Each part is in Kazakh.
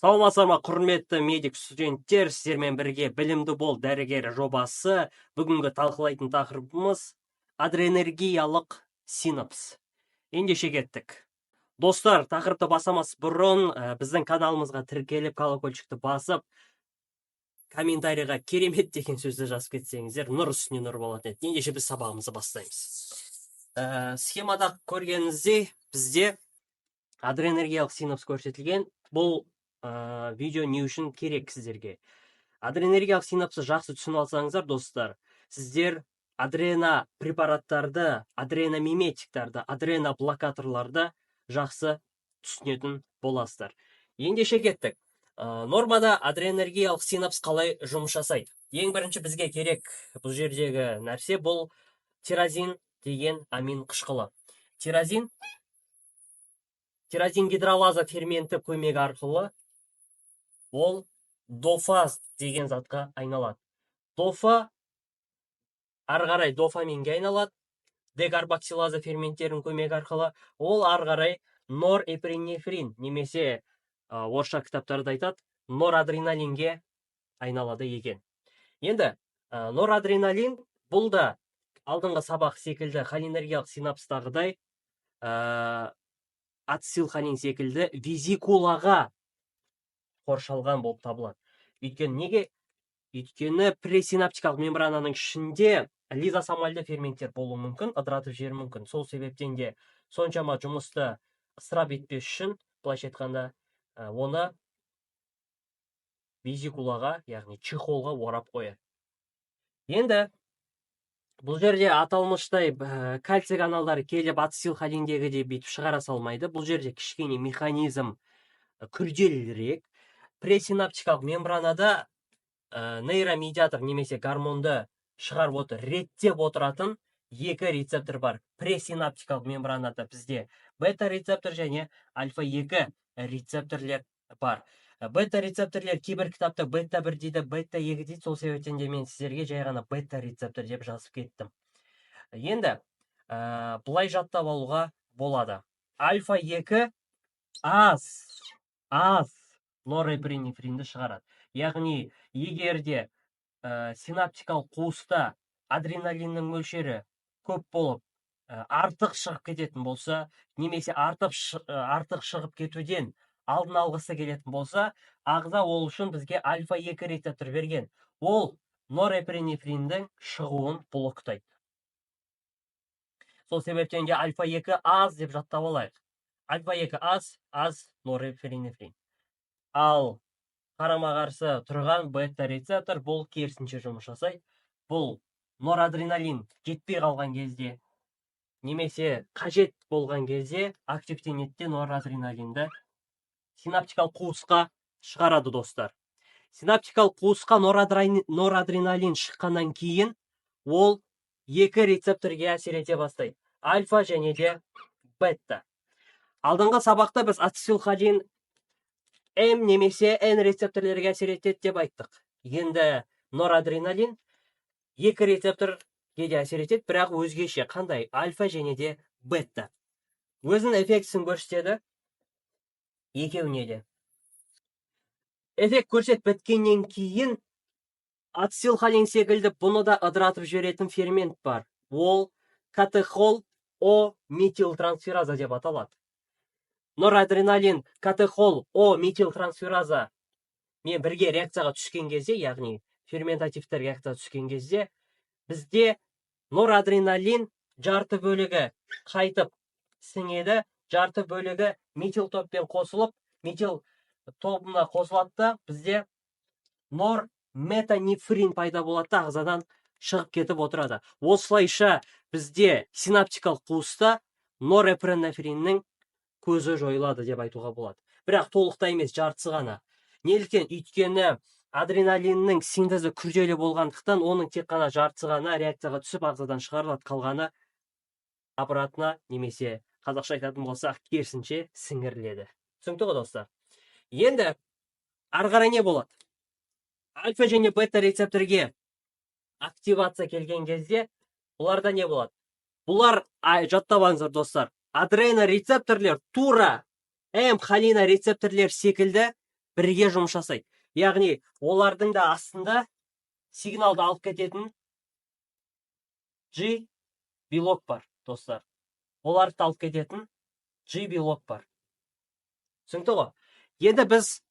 Саламатсыздар ма, құрметті медик студенттер! Сіздермен бірге «Білімді бол, дәрігер» жобасы. Бүгінгі талқылайтын тақырыбымыз – адренергиялық синапс. Ендеше кеттік, достар. Тақырыпты бастамас бұрын біздің каналымызға тіркеліп, колокольчикті басып, комментарийға «керемет» деген сөзді жазып кетсеңіздер, нұр үстіне нұр болатын еді. Ендеше біз сабағымызды бастаймыз. Схемада көргеніңіздей, бізде адренергиялық синапс көрсетілген. Бұл видео не үшін керек сіздерге? Адренергиялық синапсты жақсы түсініп алсаңыздар, достар, сіздер адрена препараттарды, адреномиметиктарды, адреноблокаторларды жақсы түсінетін боласыздар. Ендеше кеттік. Нормада адренергиялық синапс қалай жұмыс жасайды? Ең бірінші бізге керек бұл жердегі нәрсе – бұл тирозин деген амин қышқылы. Тирозин гидролаза ферменті көмегі арқылы ол дофа деген затқа айналады. Дофа ары қарай дофаминге айналады декарбоксилаза ферменттерінің көмегі арқылы. Ол ары қарай норепинефрин немесе орысша кітаптарда айтады, норадреналинге айналады екен. Енді норадреналин бұл да алдыңғы сабақ секілді, холинергиялық синапстағыдай, ацетилхолин секілді везикулаға қоршалған болып табылады. Өйткені неге? Өйткені пресинаптикалық мембрананың ішінде лизосомальды ферменттер болуы мүмкін, ыдыратып жіберуі мүмкін. Сол себептен де соншама жұмысты ысырап етпес үшін, былайша айтқанда, оны везикулаға, яғни чехолға орап қояды. Енді бұл жерде аталмыштай кальций каналдары келіп, ацетилхолиндегідей бүйтіп шығара салмайды. Бұл жерде кішкене механизм күрделірек. Пресинаптикалық мембранада нейромедиатор немесе гормонды шығарып отыр, реттеп отыратын екі рецептор бар. Пресинаптикалық мембранада бізде бета рецептор және альфа 2 рецепторлер бар. Бета рецепторлер кейбір кітапта бета 1 дейді, бета 2 дейді. Сол себептен де мен сіздерге жай ғана бета рецептор деп жазып кеттім. Енді былай жаттап алуға болады: альфа 2 аз норепинефринді шығарады. Яғни егер де синаптикалық қуыста адреналиннің мөлшері көп болып, артық шығып кететін болса немесе артық шығып кетуден алдын алғысы келетін болса, ағза ол үшін бізге альфа 2 рецептор берген. Ол норепинефриндің шығуын блоктайды. Сол себептен де альфа 2 аз деп жаттап алайық. Альфа 2 аз, аз норепинефрин. Ал қарама қарсы тұрған бета рецептор бұл керісінше жұмыс жасайды. Бұл норадреналин жетпей қалған кезде немесе қажет болған кезде активтенеді де, норадреналинді синаптикалық қуысқа шығарады, достар. Синаптикалық қуысқа норадреналин шыққаннан кейін ол екі рецепторге әсер ете бастайды: альфа және де бета. Алдыңғы сабақта біз ацетилхолин М немесе Н рецепторлерге әсер етеді деп айттық. Енді норадреналин екі рецепторге де әсер етеді, бірақ өзгеше. Қандай? Альфа және де бета. Өзінің эффектісін көрсетеді екеуіне де. Эффект көрсетіп біткеннен кейін ацетилхолин секілді бұны да ыдыратып жіберетін фермент бар. Ол катехол О метилтрансфераза деп аталады. Норадреналин катехол О метилтрансфераза мен бірге реакцияға түскен кезде, яғни ферментативті реакцияға түскен кезде, бізде норадреналин жарты бөлігі қайтып сіңеді, жарты бөлігі метил топпен қосылып, метил тобына қосылады да, бізде норметанефрин пайда болады да, ағзадан шығып кетіп отырады. Осылайша бізде синаптикалық қуыста норепинефриннің көзі жойылады деп айтуға болады, бірақ толықтай емес, жартысы ғана. Неліктен? Өйткені адреналиннің синтезі күрделі болғандықтан, оның тек қана жартысы ғана реакцияға түсіп, ағзадан шығарылады, қалғаны обратно немесе қазақша айтатын болсақ, керісінше сіңіріледі. Түсінікті ғой, достар? Енді ары қарай не болады? Альфа және бета рецепторге активация келген кезде бұларда не болады? Бұлар, жаттап алыңыздар, достар, адренорецепторлер тура М холинорецепторлер секілді. Бірге жұмыс жасайды, яғни олардың да астында сигналды алып кететін G белок бар, достар. Оларды алып кететін G белок бар, түсінікті ғой? Енді біз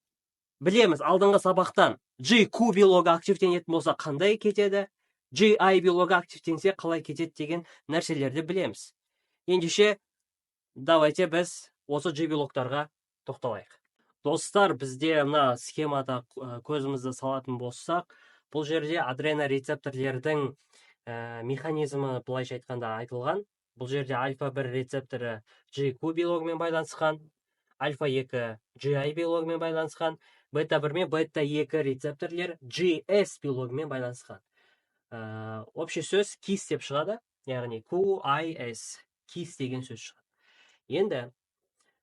білеміз алдыңғы сабақтан: GQ белогы активтенетін болса, қандай кетеді, GI белогы активтенсе, қалай кетеді деген нәрселерді білеміз. Ендеше, давайте біз осы G белоктарға тоқталайық, достар. Бізде мына схемада көзімізді салатын болсақ, бұл жерде адренорецепторлердің механизмі былайша айтқанда айтылған. Бұл жерде альфа 1 рецепторы GQ белогымен байланысқан, альфа 2 GI белогымен байланысқан, бета 1 мен бета 2 рецепторлер GS белогымен байланысқан. Общий сөз KISS деп шығады, яғни QIS, KISS деген сөз шығады. Енді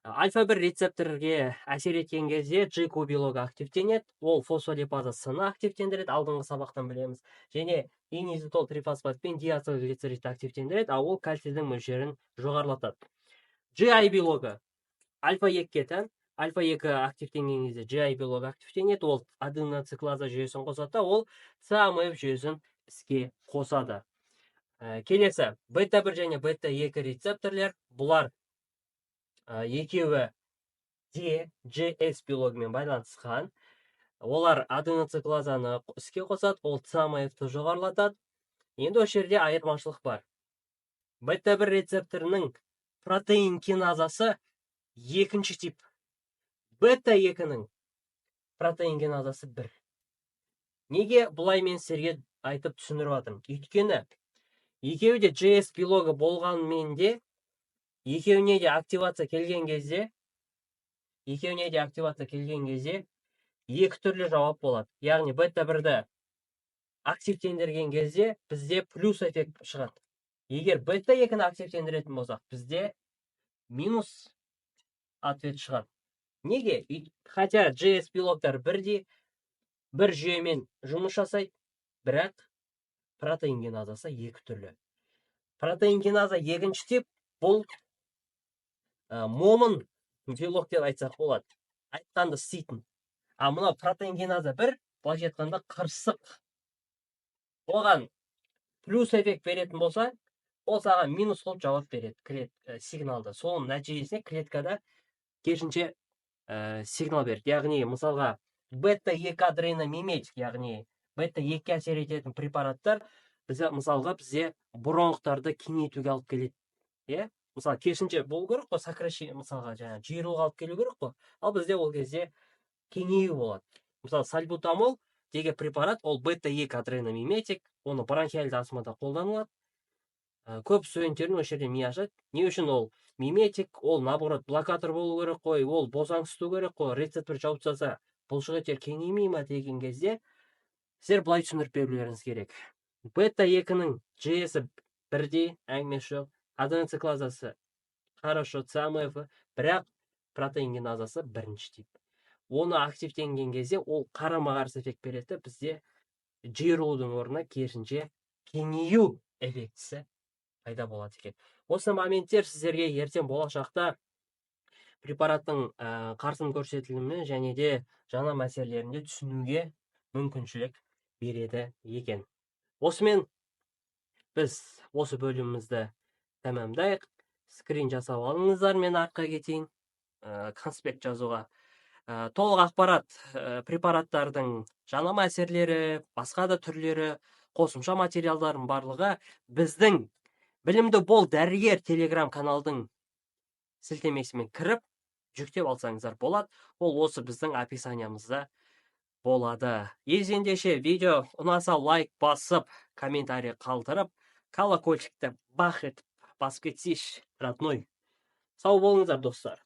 альфа 1 рецепторге әсер еткен кезде GQ белогы активтенеді, ол фосфолипаза С-ны активтендіреді, алдыңғы сабақтан білеміз, және инозитол трифосфат пен диацилглицеридті активтендіреді, ал ол кальцийдің мөлшерін жоғарылатады. GI белогы альфа 2-ге тән. Альфа 2 активтенген кезде GI белогы активтенеді, ол аденилатциклаза жүйесін қосады да, ол ЦАМФ жүйесін іске қосады. Келесі бета 1 және бета 2 рецепторлер. Бұлар екеуі де GS белогымен байланысқан. Олар аденилатциклазаны іске қосады, ол ЦАМФ-ты жоғарылатады. Енді осы жерде айырмашылық бар: бета 1 рецепторының протеин киназасы екінші тип, бета 2-нің протеин киназасы бір. Неге бұлай мен сіздерге айтып түсіндіріп жатырмын? Өйткені екеуі де GS белогы болғанымен де, екеуіне де активация келген кезде, екеуіне де активация келген кезде екі түрлі жауап болады. Яғни бета 1-ді активтендірген кезде бізде плюс эффект шығады, егер бета 2-ні активтендіретін болсақ, бізде минус ответ шығады. Неге? Хотя GS белоктар бірдей, бір жүйемен жұмыс жасайды, бірақ протеин киназасы екі түрлі. Протеин киназа екінші тип, бұл момын белок деп айтсақ болады, айтқанды істейтін. А мынау протеин киназа бір, былайша айтқанда, қырсық. Оған плюс эффект беретін болса, ол саған минус қылып жауап береді сигналды. Соның нәтижесінде клеткада керісінше сигнал береді. Яғни, мысалға, бета 2 адреномиметик, яғни бета 2-ге әсер ететін препараттар бізде, мысалға, бізде бронхтарды кеңейтуге алып келеді, иә. Мысалы, керісінше болу керек қой, сокращение, мысалға, жаңағы жиырылуға алып келу керек қой, ал бізде ол кезде кеңею болады. Мысалы, сальбутамол деген препарат, ол бета 2 адреномиметик, оны бронхиальды астмада қолданылады. Көп студенттердің осы жерде миы ашады: не үшін ол миметик, ол наоборот блокатор болу керек қой, ол босаңсыту керек қой, рецептор жауып тастаса, бұлшық еттер кеңеймей ма деген кезде, сіздер былай түсіндіріп берулеріңіз керек: бета 2-нің GS-і бірдей, әңгімесі жоқ, аденилатциклазасы хорошо, ЦАМФ, бірақ протеин киназасы бірінші тип. Оны активтенген кезде ол қарама қарсы эффект береді, бізде жиырылудың орнына керісінше кеңею эффектісі пайда болады екен. Осы моменттер сіздерге ертең болашақта препараттың қарсы көрсетілімі және де жаңа мәселелерінде түсінуге мүмкіншілік береді екен. Осымен біз осы бөлімімізді тәмамдайық. Скрин жасап алыңыздар, мен артқа кетейін конспект жазуға. Толық ақпарат, препараттардың жанама әсерлері, басқа да түрлері, қосымша материалдардың барлығы біздің «Білімді бол, дәрігер» телеграм каналдың сілтемесімен кіріп, жүктеп алсаңыздар болады. Ол осы біздің описаниямызда болады. Ендеше, видео ұнаса, лайк басып, комментарий қалдырып, колокольчикті бах етіп басып кетсейші, родной. Сау болыңыздар, достар.